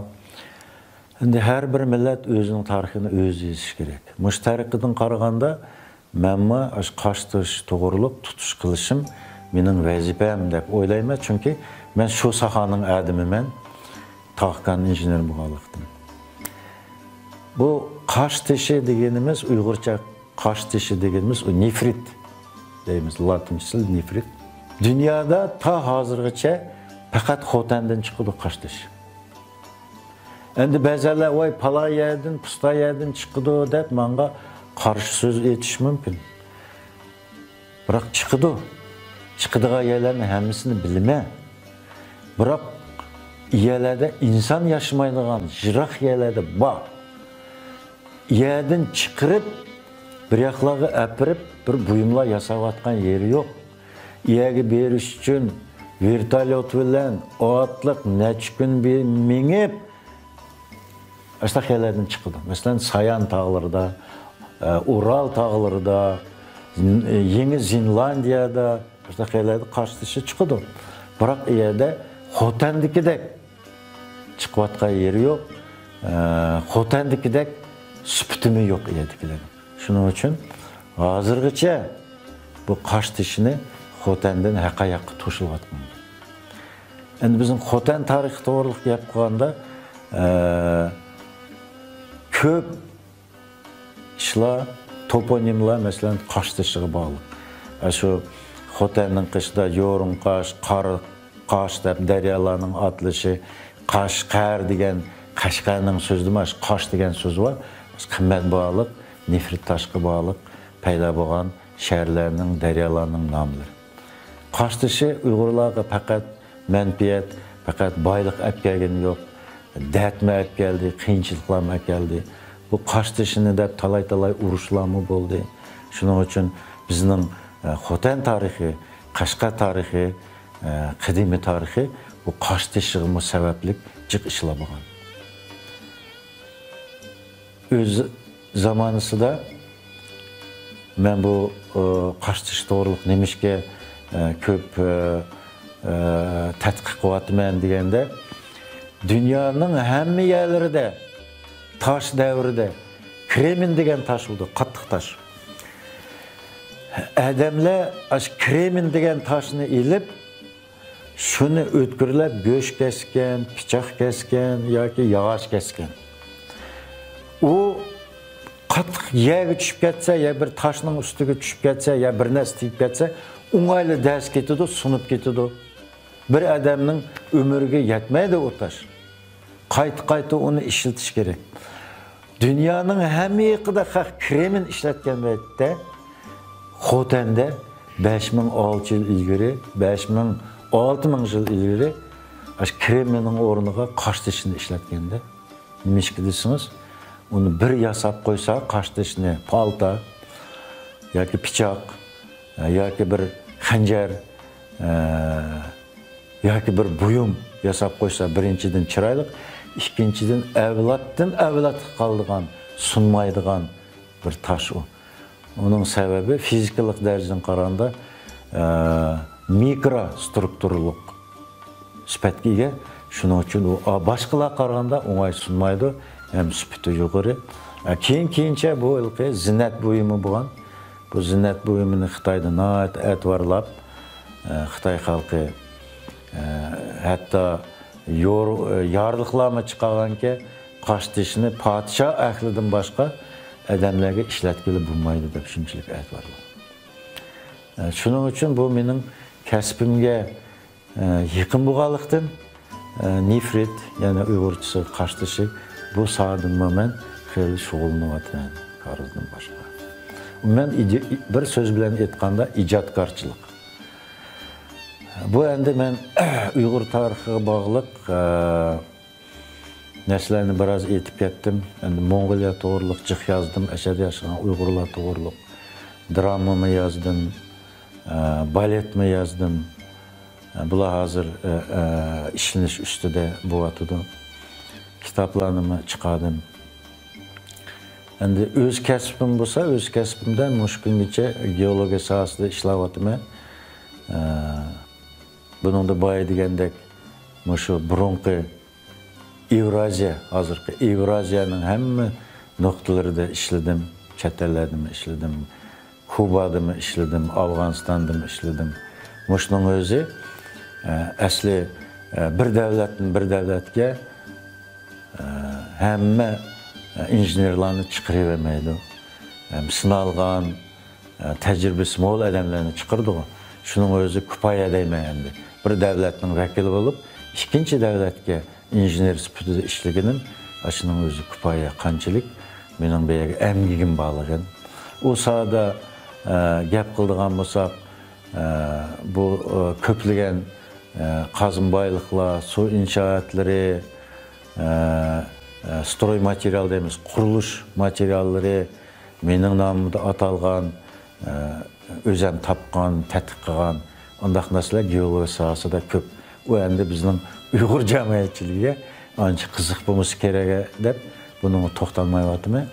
ئەمدى ھەر بىر مىللەت ئۆزىنىڭ تارىخىنى ئۆزى يېزىشى كېرەك. مۇشۇ تەرىقىدىن قارىغاندا، مەنمۇ ئاشۇ قاشتېشى توغرۇلۇق تۇتۇش قىلىشىم مېنىڭ ۋەزىپەم دەپ ئويلايمەن، چۈنكى مەن شۇ ساھەنىڭ ئادىمىمەن، تاغكان ئىنژېنېر بولغانلىقتىن. بۇ قاشتېشى دېگىنىمىز، ئۇيغۇرچە قاشتېشى دېگىنىمىز، ئۇ نېفرىت دەيمىز، لاتىنچىسى نېفرىت. دۇنيادا تا ھازىرغىچە پەقەت خوتەندىن چىقىدۇ قاشتېشى. ئەمدى بەزەنلەر، «ۋاي، پالان يەردىن، پۇستان يەردىن چىقىدۇ» دەپ، ماڭا قارشى سۆز ئېيتىشى مۇمكىن. بىراق چىقىدۇ. چىقىدىغان يەرلەرنىڭ ھەممىسىنى بىلىمەن. بىراق يەرلەردە ئىنسان ياشىمايدىغان، يىراق يەرلەردە بار. يەردىن چىقىرىپ، بىر ياقلارغا ئەپىرىپ، بىر بۇيۇملار ياساۋاتقان يېرى يوق. يەرگە بېرىش ئۈچۈن ۋېرتوليوت بىلەن ئاتلىق نەچچە كۈن بىر مېڭىپ، ئاشۇنداق يەرلەردىن چىقىدۇ. مەسىلەن، سايان تاغلىرىدا، ئە، ئۇرال تاغلىرىدا، ز-، يېڭى زېلاندىيەدە، ئاشۇنداق يەرلەردە قاشتېشى چىقىدۇ. بىراق ئۇ يەردە خوتەندىكىدەك چىقىۋاتقان يېرى يوق. ئە، خوتەندىكىدەك سۈپىتىمۇ يوق ئۇ يەردىكىلەرنىڭ. شۇنىڭ ئۈچۈن ھازىرغىچە بۇ قاشتېشىنى خوتەندىن ھەققە ياققا توشۇلۇۋاتقان. ئەمدى بىزنىڭ خوتەن تارىخى توغرۇلۇق گەپ قىلغاندا، ئە، كۆپ ئىشلار، توپونىملار، مەسىلەن، قاشتېشىغا باغلىق. ئە، شۇ خوتەننىڭ قېشىدا يورۇڭقاش، قارا قاش دەپ دەريالارنىڭ ئاتىلىشى، قاشقەر دېگەن، قەشقەرنىڭ سۆزىدىمۇ ئاشۇ قاش دېگەن سۆز بار. قىممەت باھالىق، نېفرىت تاشقا باغلىق پەيدا بولغان شەھەرلەرنىڭ، دەريالارنىڭ ناملىرى. قاشتېشى ئۇيغۇرلارغا پەقەت مەنپىئەت، پەقەت بايلىق ئەپ كەلگىنى يوق، دەردمۇ ئەپ كەلدى، قىيىنچىلىقلارمۇ ئەپ كەلدى. بۇ قاشتېشىنى دەپ تالاي-تالاي ئۇرۇشلارمۇ بولدى. شۇنىڭ ئۈچۈن بىزنىڭ، ئە، خوتەن تارىخى، قەشقەر تارىخى، ئە، قەدىمىي تارىخى بۇ قاشتېشىغىمۇ سەۋەبلىك جىق ئىشلار بولغان. ئۆز زامانىسىدا مەن بۇ، ئە، قاشتېشى توغرۇلۇق نېمىشقا، ئە، كۆپ، ئە، ئە، تەتقىق قىلىۋاتىمەن دېگەندە، دۇنيانىڭ ھەممە يەرلىرىدە تاش دەۋرىدە كرېمىن دېگەن تاش بولىدۇ، قاتتىق تاش. ئادەملەر ئاشۇ كرېمىن دېگەن تاشنى ئېلىپ، شۇنى ئۆتكۈرلەپ گۆش كەسكەن، پىچاق كەسكەن ياكى ياغاچ كەسكەن. ئۇ قاتتىق يەرگە چۈشۈپ كەتسە، يا بىر تاشنىڭ ئۈستىگە چۈشۈپ كەتسە، يا بىر نەرسە تېگىپ كەتسە، ئوڭايلا دەرسى كېتىدۇ، سۇنۇپ كېتىدۇ. بىر ئادەمنىڭ ئۆمرىگە يەتمەيدۇ ئۇ تاش. قايتا-قايتا ئۇنى ئىشلىتىش كېرەك. دۇنيانىڭ ھەممە يېقىدا خەق كرېمىن ئىشلەتكەن ۋاقىتتا، خوتەندە بەش مىڭ ئالتە يۈز يىل ئىلگىرى، بەش مىڭ، ئالتە مىڭ يىل ئىلگىرى ئاشۇ كرېمىننىڭ ئورنىغا قاشتېشىنى ئىشلەتكەندە، نېمىشقا دېسىڭىز، ئۇنى بىر ياساپ قويسا، قاشتېشىنى پالتا ياكى پىچاق، ياكى بىر خەنجەر، ئە، ياكى بىر بۇيۇم ياساپ قويسا، بىرىنچىدىن، چىرايلىق، ئىككىنچىدىن، ئەۋلادتىن ئەۋلادقا قالىدىغان، سۇنمايدىغان بىر تاش ئۇ. ئۇنىڭ سەۋەبى، فىزىكىلىق دەرىجىدىن قارىغاندا، ئە، مىكرو سترۇكتۇرىلىق سۈپەتكە ئىگە. شۇنىڭ ئۈچۈن ئۇ، ئا، باشقىلارغا قارىغاندا ئوڭاي سۇنمايدۇ، ھەم سۈپىتى يۇقىرى. ئە، كېيىن، كېيىنچە بۇ ھېلىقى زىننەت بۇيۇمى بولغان. بۇ زىننەت بۇيۇمىنى خىتايدا ناھايىتى ئەتىۋارلاپ، ئە، خىتاي خەلقى، ئە، ھەتتا يور-، ئە، يارلىقلارمۇ چىقارغانكى، قاشتېشىنى پادىشاھ ئەھلىدىن باشقا ئادەملەرگە ئىشلەتكىلى بولمايدۇ دەپ شۇنچىلىك ئەتىۋارلىغان. ئە، شۇنىڭ ئۈچۈن بۇ مېنىڭ كەسپىمگە، ئە، يېقىن بولغانلىقتىن، ئە، نېفرىت، يەنى ئۇيغۇرچىسى قاشتېشى، بۇ ساھەدىنمۇ مەن خېلى شۇغۇللىنىۋاتىمەن، كارىزدىن باشقا. مەن ئىجا-، بىر سۆز بىلەن ئېيتقاندا، ئىجادكارچىلىق. بۇ ئەمدى مەن ئۇيغۇر تارىخىغا باغلىق، ئە، نەرسىلەرنى بىراز ئېيتىپ كەتتىم. ئەمدى موڭغۇلىيە توغرۇلۇق جىق يازدىم، ئەشەدە ياشىغان ئۇيغۇرلار توغرۇلۇق درامىمۇ يازدىم، ئە، بالېتمۇ يازدىم. ئە، بۇلار ھازىر، ئە، ئە، ئىشلىنىش ئۈستىدە بولۇۋاتىدۇ. كىتابلارنىمۇ چىقاردىم. ئەمدى ئۆز كەسپىم بولسا، ئۆز كەسپىمدە مۇشۇ كۈنگىچە گېئولوگىيە ساھەسىدە ئىشلەۋاتىمەن. ئە، بۇنىڭدا بايا دېگەندەك، مۇشۇ بۇرۇنقى ئېۋرازىيە، ھازىرقى ئېۋرازىيەنىڭ ھەممە نۇقتىلىرىدا ئىشلىدىم، چەت ئەللەردىمۇ ئىشلىدىم، كۇبادىمۇ ئىشلىدىم، ئافغانىستاندىمۇ ئىشلىدىم. مۇشۇنىڭ ئۆزى، ئە، ئەسلى، ئە، بىر دەۋلەتتىن بىر دەۋلەتكە، ئە، ھەممە، ئە، ئىنژېنېرلارنى چىقىرىۋەرمەيدۇ. ھەم سىنالغان، ئە، تەجرىبىسى مول ئادەملەرنى چىقىرىدىغۇ. شۇنىڭ ئۆزى كۇپايە دەيمەن ئەمدى. بىر دەۋلەتنىڭ ۋەكىلى بولۇپ، ئىككىنچى دەۋلەتكە ئىنژېنېر سۈپىتىدە ئىشلىگىنىم، ئاشۇنىڭ ئۆزى كۇپايە قانچىلىك مېنىڭ بۇ يەرگە ئەمگىكىم بارلىقىن. ئۇ ساھەدە، ئە، گەپ قىلىدىغان بولساق، ئە، بۇ، ئە، كۆپلىگەن، ئە، قازما بايلىقلار، سۇ ئىنشائاتلىرى، ئە، ئە، ستروي ماتېرىيال دەيمىز، قۇرۇلۇش ماتېرىياللىرى، مېنىڭ نامىمدا ئاتالغان، ئە، ئۆزەم تاپقان، تەتقىق قىلغان ئانداق نەرسىلەر گېئولوگىيە ساھەسىدە كۆپ. ئۇ ئەمدى بىزنىڭ ئۇيغۇر جەمئىيەتچىلىكىگە ئانچە قىزىق بولمىسا كېرەك دەپ، بۇنىڭغا توختالمايۋاتىمەن.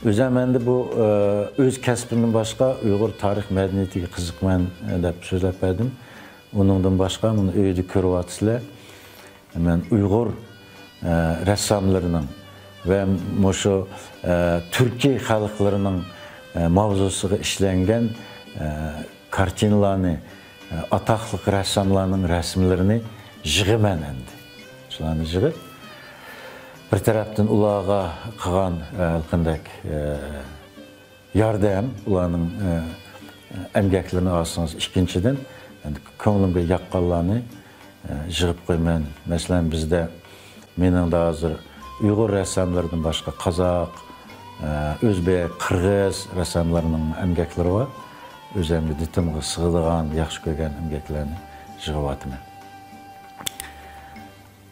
ئۆزەم ئەمدى بۇ، ئە، ئۆز كەسپىمدىن باشقا ئۇيغۇر تارىخ مەدەنىيىتىگە قىزىقىمەن، ئە، دەپ سۆزلەپ بەردىم. ئۇنىڭدىن باشقا، مانا ئۆيدە كۆرۈۋاتىسىلەر. مەن ئۇيغۇر، ئە، رەسساملىرىنىڭ ۋە مۇشۇ، ئە، تۈركىي خەلقلىرىنىڭ، ئە، ماۋزۇسىغا ئىشلەنگەن، ئە، كارتىنىلارنى، ئە، ئاتاقلىق رەسساملارنىڭ رەسىملىرىنى يىغىمەن ئەمدى. شۇلارنى يىغىپ، بىر تەرەپتىن ئۇلارغا قىلغان، ئە، ھېلىقىندەك، ئە، ياردەم، ئۇلارنىڭ، ئە، ئەمگەكلىرىنى ئالسىڭىز، ئىككىنچىدىن، ئەمدى كۆڭلۈمگە ياققانلارنى، ئە، يىغىپ قويىمەن. مەسىلەن، بىزدە، مېنىڭدە ھازىر ئۇيغۇر رەسساملىرىدىن باشقا قازاق، ئە، ئۆزبېك، قىرغىز رەسساملىرىنىڭ ئەمگەكلىرى بار. ئۆزۈمگە دىتىمغا سىغىدىغان، ياخشى كۆرگەن ئەمگەكلەرنى يىغىۋاتىمەن.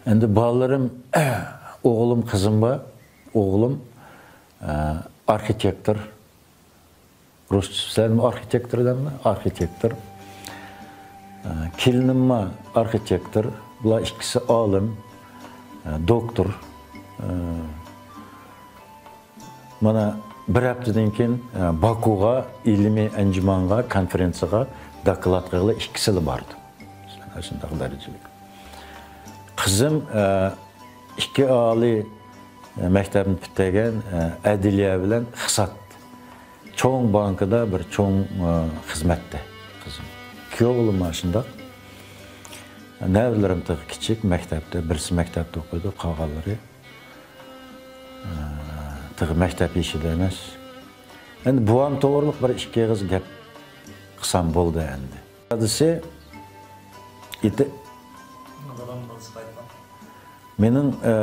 ئەمدى بالىلىرىم، ئوغلۇم، قىزىم بار. ئوغلۇم، ئە، ئارخىتېكتور. رۇسچىسى بىلەنمۇ ئارخىتېكتور دەمدۇ؟ ئارخىتېكتور. ئە، كېلىنىممۇ ئارخىتېكتور. بۇلار ئىككىسى ئالىم، ئە، دوكتور. ئە، مانا بىر ھەپتىدىن كېيىن، ئە، باكۇغا ئىلمىي ئەنجۇمانغا، كونفېرېنسىيەگە دوكلات قىلغىلى ئىككىسىلا بارىدۇ. ئاشۇنداق دەرىجىلىك. قىزىم، ئە، ئىككى ئالىي، ئە، مەكتەپنى پۈتتۈرگەن، ئە، ئەدلىيە بىلەن ئىقتىساد. چوڭ بانكىدا بىر چوڭ، ئە، خىزمەتتە قىزىم. ئىككى ئوغلۇم مانا شۇنداق. نەۋرىلىرىم تېخى كىچىك، مەكتەپتە، بىرسى مەكتەپتە ئوقۇيدۇ، قالغانلىرى، ئە، تېخى مەكتەپ يېشىدا ئەمەس. ئەمدى بوۋام توغرۇلۇق بىر ئىككى ئېغىز گەپ قىلسام بولدى ئەمدى. دادىسى ئېتى-، مېنىڭ، ئە،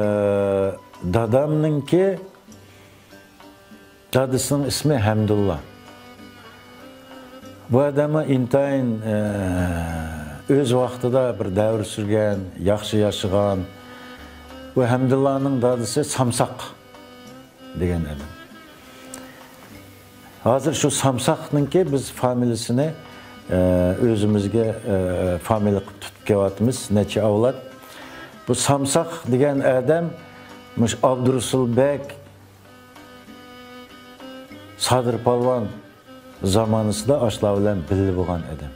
دادامنىڭكى، دادىسىنىڭ ئىسمى ھەمدۇللا. بۇ ئادەممۇ ئىنتايىن، ئە، ئۆز ۋاقتىدا بىر دەۋر سۈرگەن، ياخشى ياشىغان. بۇ ھەمدۇللانىڭ دادىسى سامساق دېگەن ئادەم. ھازىر شۇ سامساقنىڭكى بىز فامىلىسىنى، ئە، ئۆزىمىزگە، ئە، فامىلە قىلىپ تۇتۇپ كېلىۋاتىمىز، نەچچە ئەۋلاد. بۇ سامساق دېگەن ئادەم مۇشۇ ئابدۇرۇسۇل بەگ، سادىر پالۋان زامانىسىدا ئاشۇلار بىلەن بىللە بولغان ئادەم.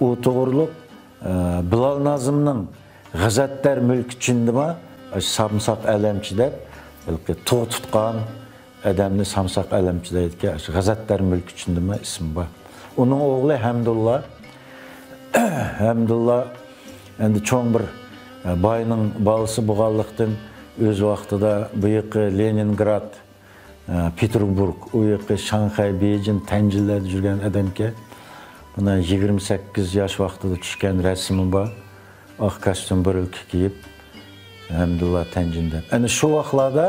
ئۇ توغرۇلۇق، ئە، بىلال نازىمنىڭ غەزەتدار مۈلكى چۈندىما، سامساق ئەلەمچى دەپ، بەلكى تۇغ تۇتقان ئادەمنى سامساق ئەلەمچى دەيدىكەن، شۇ غەزەتدار مۈلكى چۈندىما ئىسمى بار. ئۇنىڭ ئوغلى ھەمدۇللا. ھەمدۇللا ئەمدى چوڭ بىر، ئە، باينىڭ بالىسى بولغانلىقتىن، ئۆز ۋاقتىدا بۇ يېقى لېنىنگراد، ئە، پېتېربۇرگ، ئۇ يېقى شاڭخەي، بېيجىڭ، تەنجىنلەردە يۈرگەن ئادەمكەن. مانا يىگىرمە سەككىز ياش ۋاقتىدا چۈشكەن رەسىمى بار. ئاق كاستيۇم، بىرۈلكە كىيىپ، ھەمدۇللا تەنجىن دەپ. ئەنە شۇ ۋاقىتلاردا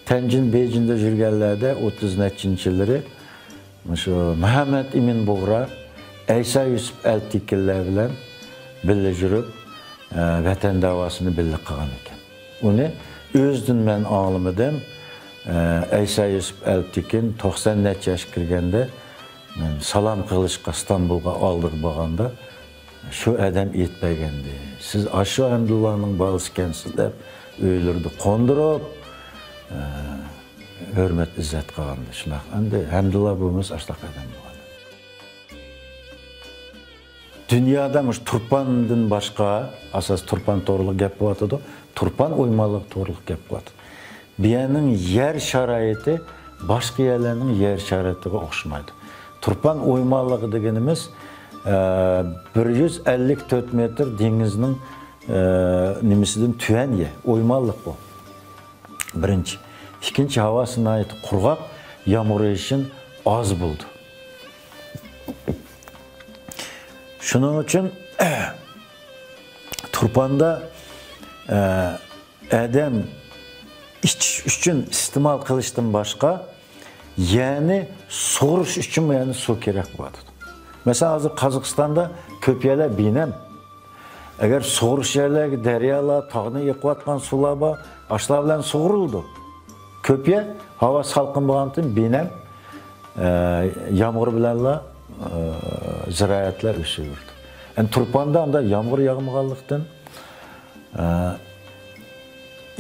تەنجىن، بېيجىڭدا يۈرگەنلەردە ئوتتۇز نەچچىنچى يىللىرى مۇشۇ مۇھەممەد ئىمىن بۇغرا، ئەيسا يۈسۈپ ئەلتىكىنلەر بىلەن بىللە يۈرۈپ، ئە، ۋەتەن داۋاسىنى بىللە قىلغان ئىكەن. ئۇنى ئۆزىدىن مەن ئاڭلىمىدىم. ئە، ئەيسا يۈسۈپ ئەلتىكىن توقسان نەچچە ياشقا كىرگەندە، مەن سالام قىلىشقا ئىستانبۇلغا ئالدىغا بارغاندا، شۇ ئادەم ئېيتىپ بەرگەنىدى. سىز ئاشۇ ھەمدۇللانىڭ بالىسى ئىكەنسىز دەپ، ئۆيلىرىدە قوندۇرۇپ، ئە، ھۆرمەت-ئىززەت قىلغانىدى. شۇنداق. ئەمدى ھەمدۇللا بۇمۇ ئاشۇنداق ئادەم بولغان. دۇنيادا مۇشۇ تۇرپاندىن باشقا، ئاساس تۇرپان توغرىلىق گەپ قىلىۋاتىدۇ، تۇرپان ئويمانلىقى توغرىلىق گەپ قىلىۋاتىدۇ. بۇ يەرنىڭ يەر شارائىتى باشقا يەرلەرنىڭ يەر شارائىتىغا ئوخشىمايدۇ. تۇرپان ئويمانلىقى دېگىنىمىز، ئە، بىر يۈز ئەللىك تۆت مېتىر دېڭىزنىڭ، ئە، نېمىسىدىن تۆۋەن يەر، ئويمانلىق بۇ. بىرىنچى. ئىككىنچى، ھاۋاسى ناھايىتى قۇرغاق، يامغۇر يېغىشى ئاز بولىدۇ. شۇنىڭ ئۈچۈن تۇرپاندا، ئە، ئادەم ئىچىش ئۈچۈن ئىستېمال قىلىشتىن باشقا، يەنى سۇغۇرۇش ئۈچۈنمۇ يەنە سۇ كېرەك بولىدۇ. مەسىلەن، ھازىر قازاقىستاندا كۆپ يەرلەر بىنەم. ئەگەر سۇغۇرۇش يەرلەرگە دەريالار، تاغدىن ئېقىۋاتقان سۇلار بار، ئاشۇلار بىلەن سۇغۇرۇلىدۇ. كۆپ يەر ھاۋا سالقىن بولغاندىن بىنەم، ئە، يامغۇر بىلەنلا، ئە، زىرائەتلەر ئۆسۈۋېرىدۇ. ئەمدى تۇرپاندا ئاندا يامغۇر ياغمىغانلىقتىن، ئە،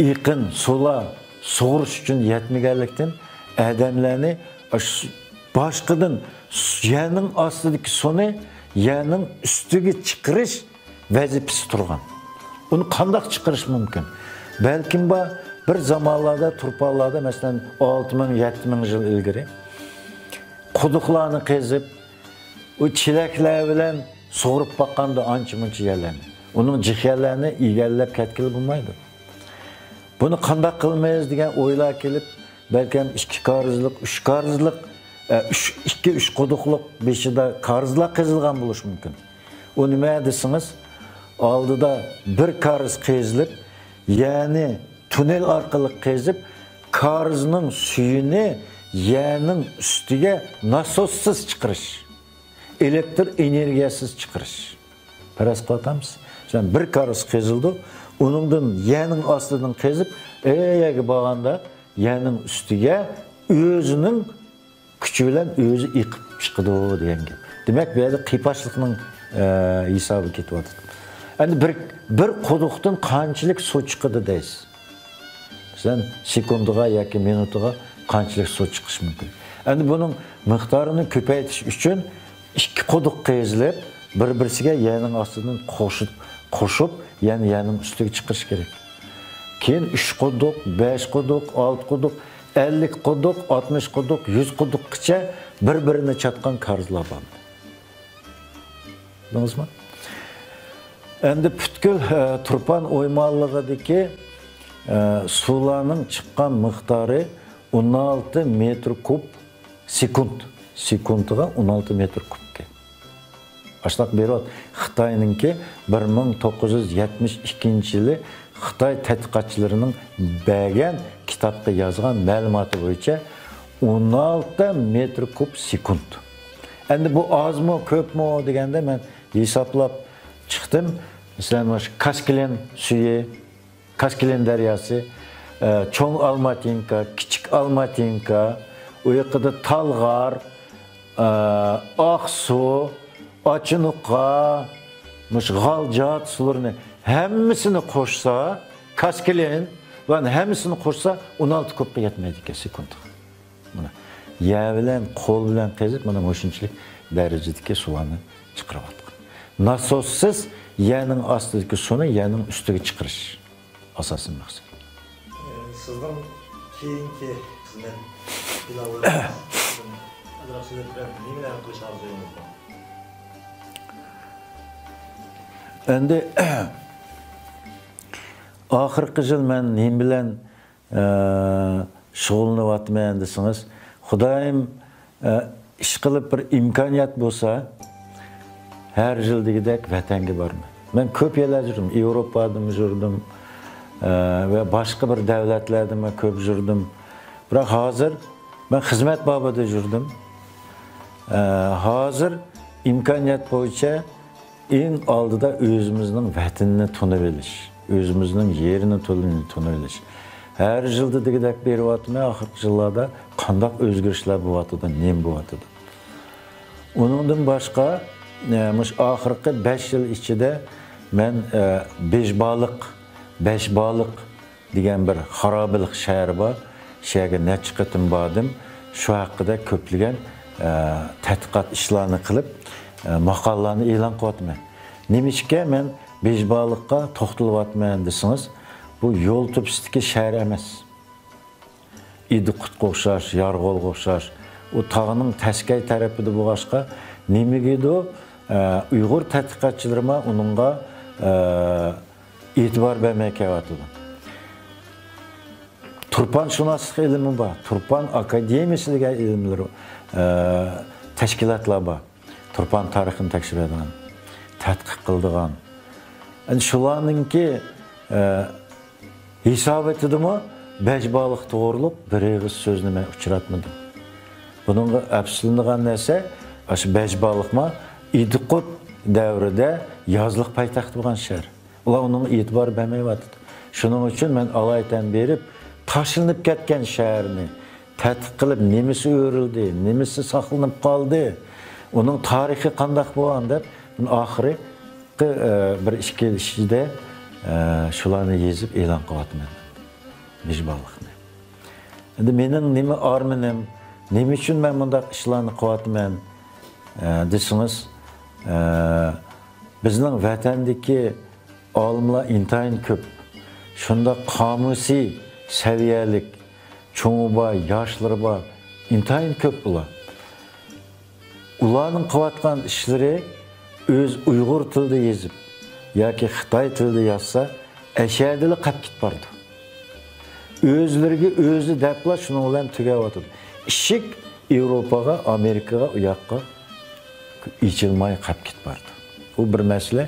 ئېقىن سۇلار سۇغۇرۇش ئۈچۈن يەتمىگەنلىكتىن، ئادەملەرنى ئاشۇ باشقىدىن سۇ-، يەرنىڭ ئاستىدىكى سۇنى يەرنىڭ ئۈستىگە چىقىرىش ۋەزىپىسى تۇرغان. ئۇنى قانداق چىقىرىش مۇمكىن؟ بەلكىم بار، بىر زامانلاردا تۇرپانلاردا، مەسىلەن، ئالتە مىڭ، يەتتە مىڭ يىل ئىلگىرى قۇدۇقلارنى قېزىپ، ئۇ چېلەكلەر بىلەن سۇغۇرۇپ باققاندا ئانچە-مۇنچە يەرلەرنى، ئۇنىڭ جىق يەرلەرنى ئىگىلەپ كەتكىلى بولمايدۇ. بۇنى قانداق قىلىمىز دېگەن ئويلار كېلىپ، بەلكىم ئىككى كارىزلىق، ئۈچ كارىزلىق، ئە، ئۈچ، ئىككى، ئۈچ قۇدۇقلۇق بېشىدا كارىزلار قېزىلغان بولۇشى مۇمكىن. ئۇ نېمە دېسىڭىز، ئالدىدا بىر كارىز قېزىلىپ، يەنى توننېل ئارقىلىق قېزىپ، كارىزنىڭ سۈيىنى يەرنىڭ ئۈستىگە ناسوسسىز چىقىرىش، ئېلېكتر ئېنېرگىيەسىز چىقىرىش. پەرەز قىلىۋاتامسىز؟ مەسىلەن، بىر كارىز قېزىلىدۇ، ئۇنىڭدىن يەرنىڭ ئاستىدىن قېزىپ، ئەيەرگە بارغاندا يەرنىڭ ئۈستىگە ئۆزىنىڭ كۈچى بىلەن ئۆزى ئېقىپ چىقىدۇ دېگەن گەپ. دېمەك، بۇ يەردە قىيپاشلىقنىڭ، ئە، ھېسابى كېتىۋاتىدۇ. ئەمدى بىر، بىر قۇدۇقتىن قانچىلىك سۇ چىقىدۇ دەيسىز؟ مەسىلەن، سېكۇنتىغا ياكى مىنۇتىغا قانچىلىك سۇ چىقىشى مۇمكىن؟ ئەمدى بۇنىڭ مىقدارىنى كۆپەيتىش ئۈچۈن ئىككى قۇدۇق قېزىلىپ، بىر-بىرسىگە يەرنىڭ ئاستىدىن قوشۇپ، قوشۇپ، يەنە يەرنىڭ ئۈستىگە چىقىرىش كېرەك. كېيىن ئۈچ قۇدۇق، بەش قۇدۇق، ئالتە قۇدۇق، ئەللىك قۇدۇق، ئاتمىش قۇدۇق، يۈز قۇدۇققىچە بىر-بىرىنى چاتقان كارىزلار بار. بىلدىڭىزمۇ؟ ئەمدى پۈتكۈل، ئە، تۇرپان ئويمانلىقىدىكى، ئە، سۇلارنىڭ چىققان مىقدارى ئون ئالتە مېتىر كۇب سېكۇنت. سېكۇنتىغا ئون ئالتە مېتىر كۇبكەن. ئاشۇنداق بېرىۋاتىدۇ. خىتاينىڭكى بىر مىڭ توققۇز يۈز يەتمىش ئىككىنچى يىلى خىتاي تەتقىقاتچىلىرىنىڭ بەرگەن كىتابقا يازغان مەلۇماتى بويىچە ئون ئالتە مېتىر كۇب سېكۇنت. ئەمدى بۇ ئازمۇ، كۆپمۇ دېگەندە مەن ھېسابلاپ چىقتىم. مەسىلەن، مانا شۇ كاسكىلىن سۈيى، كاسكىلىن دەرياسى، ئە، چوڭ ئالماتىنكا، كىچىك ئالماتىنكا، ئۇ يېقىدا تالغار، ئە، ئاقسۇ، ئاچىنۇقا، مۇشۇ غالجات سۇلىرىنى ھەممىسىنى قوشسا، كاسكىلىن، بۇلارنىڭ ھەممىسىنى قوشسا، ئون ئالتە كۇبقا يەتمەيدۇ ئىكەن سېكۇنتىغا. مانا، يەر بىلەن، قول بىلەن قېزىپ، مانا مۇشۇنچىلىك دەرىجىدىكى سۇلارنى چىقىرىۋاتقان. ناسوسسىز يەرنىڭ ئاستىدىكى سۇنى يەرنىڭ ئۈستىگە چىقىرىش ئاساسىي مەقسەت. سىزنىڭ كېيىنكى خىزمەت پىلانلىرىڭىز، ئازراق سۆزلەپ بېرەڭ، نېمىلەرنى قىلىش ئارزۇيىڭىز بار؟ ئەمدى ئاخىرقى يىل مەن نېمە بىلەن ئە، شۇغۇللىنىۋاتىمەن دېسىڭىز، خۇدايىم، ئە، ئىشقىلىپ بىر ئىمكانىيەت بولسا، ھەر يىل دېگۈدەك ۋەتەنگە بارىمەن. مەن كۆپ يەرلەردە يۈردۈم، ياۋروپادىمۇ يۈردۈم، ئە، ۋە باشقا بىر دۆلەتلەردىمۇ كۆپ يۈردۈم. بىراق ھازىر مەن خىزمەت بابىدا يۈردۈم. ئە، ھازىر ئىمكانىيەت بويىچە ئەڭ ئالدىدا ئۆزىمىزنىڭ ۋەتىنىنى تونۇۋېلىش، ئۆزىمىزنىڭ يېرىنى تونۇ-، تونۇۋېلىش. ھەر يىلدا دېگۈدەك بېرىۋاتىمەن، ئاخىرقى يىللاردا قانداق ئۆزگىرىشلەر بولۇۋاتىدۇ، نېمە بولۇۋاتىدۇ. ئۇنىڭدىن باشقا، ئە، مۇشۇ ئاخىرقى بەش يىل ئىچىدە مەن، ئە، بېشبالىق، بەشبالىق دېگەن بىر خارابىلىق شەھىرى بار. شۇ يەرگە نەچچە قېتىم باردىم. شۇ ھەققىدە كۆپلىگەن، ئە، تەتقىقات ئىشلارنى قىلىپ، ئە، ماقالىلارنى ئېلان قىلىۋاتىمەن. نېمىشقا مەن بېشبالىققا توختىلىۋاتىمەن دېسىڭىز، بۇ يول تۆپىسىدىكى شەھەر ئەمەس. ئىدىقۇتقا ئوخشاش، يارغولغا ئوخشاش. ئۇ تاغنىڭ تەسكەي تەرىپىدە بولغاچقا، نېمىگىدۇ، ئە، ئۇيغۇر تەتقىقاتچىلىرىمۇ ئۇنىڭغا، ئە، ئېتىبار بەرمەي كېلىۋاتىدۇ. تۇرپانشۇناسلىق ئىلمى بار، تۇرپان ئاكادېمىيىسى دېگەن ئىلىملىرى، ئە، تەشكىلاتلار بار. تۇرپان تارىخىنى تەكشۈرىدىغان، تەتقىق قىلىدىغان. ئەنە شۇلارنىڭكى، ئە، ھېساباتىدىمۇ بەشبالىق توغرۇلۇق بىر ئېغىز سۆزنى مەن ئۇچراتمىدىم. بۇنىڭغا ئەپسۇسلىنىدىغان نەرسە، ئاشۇ بەشبالىقمۇ ئىدىقۇت دەۋرىدە يازلىق پايتەخت بولغان شەھەر. ئۇلار ئۇنىڭغا ئېتىبار بەرمەيۋاتىدۇ. شۇنىڭ ئۈچۈن مەن ئالايىتەن بېرىپ، تاشلىنىپ كەتكەن شەھەرنى تەتقىق قىلىپ، نېمىسى ئۆرۈلدى، نېمىسى ساقلىنىپ قالدى، ئۇنىڭ تارىخى قانداق بولغان دەپ، ئاخىرقى، ئە، بىر ئىككى يىل ئىچىدە، ئە، شۇلارنى يېزىپ ئېلان قىلىۋاتىمەن. بېشبالىقنى. ئەمدى مېنىڭ نېمە ئارمىنىم، نېمە ئۈچۈن مەن مۇنداق ئىشلارنى قىلىۋاتىمەن، ئە، دېسىڭىز، ئە، بىزنىڭ ۋەتەندىكى ئالىملار ئىنتايىن كۆپ. شۇنداق قامۇسىي سەۋىيەلىك، چوڭى بار، ياشلىرى بار، ئىنتايىن كۆپ ئۇلار. ئۇلارنىڭ قىلىۋاتقان ئىشلىرى ئۆز ئۇيغۇر تىلىدا يېزىپ ياكى خىتاي تىلىدا يازسا، ئەشەدىلا قاپكېتىپ بارىدۇ. ئۆزلىرىگە ئۆزى دەپلا شۇنىڭ بىلەن تۈگەۋاتىدۇ. ئىشىك ياۋروپاغا، ئامېرىكىغا، ئۇ ياققا ئېچىلماي قاپكېتىپ بارىدۇ. بۇ بىر مەسىلە.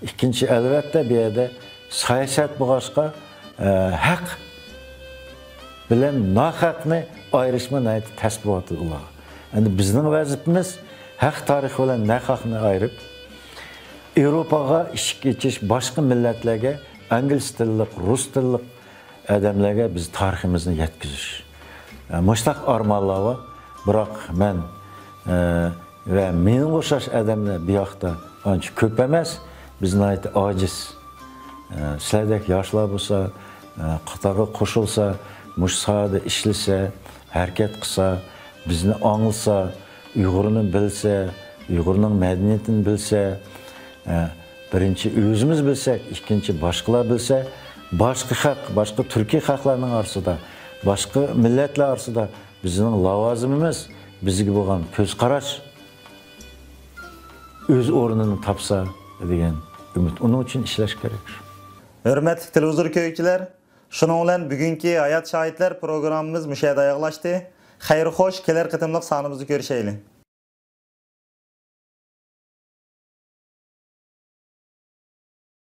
ئىككىنچى، ئەلۋەتتە، بۇ يەردە سىياسەت بولغاچقا، ئە، ھەق بىلەن ناھەقنى ئايرىشمۇ ناھايىتى تەس بولۇۋاتىدۇ ئۇلارغا. ئەمدى بىزنىڭ ۋەزىپىمىز ھەق تارىخ بىلەن ناھەقنى ئايرىپ، ياۋروپاغا ئىشىك ئېچىش، باشقا مىللەتلەرگە، ئىنگلىز تىللىق، رۇس تىللىق ئادەملەرگە بىز تارىخىمىزنى يەتكۈزۈش. ئە، مۇشۇنداق ئارمانلار بار. بىراق مەن، ئە، ۋە مېنىڭ ئوخشاش ئادەملەر بۇ ياقتا ئانچە كۆپ ئەمەس. بىز ناھايىتى ئاجىز. ئە، سىلەردەك ياشلار بولسا، ئە، قاتارغا قوشۇلسا، مۇشۇ ساھەدە ئىشلىسە، ھەرىكەت قىلسا، بىزنى ئاڭلىسا، ئۇيغۇرنى بىلسە، ئۇيغۇرنىڭ مەدەنىيىتىنى بىلسە، ئە، بىرىنچى ئۆزىمىز بىلسەك، ئىككىنچى باشقىلار بىلسە، باشقا خەق، باشقا تۈركىي خەقلەرنىڭ ئارىسىدا، باشقا مىللەتلەر ئارىسىدا بىزنىڭ لاۋازىمىمىز، بىزگە بولغان كۆز قاراش ئۆز ئورنىنى تاپسا دېگەن ئۈمىد. ئۇنىڭ ئۈچۈن ئىشلەش كېرەك. ھۆرمەتلىك تېلېۋىزور كۆرگۈچىلەر، شۇنىڭ بىلەن بۈگۈنكى ھايات شاھىتلار پروگراممىمىز مۇشۇ يەردە ئاياغلاشتى. خەير خوش، كېلەر قېتىملىق سانىمىزدا كۆرۈشەيلى.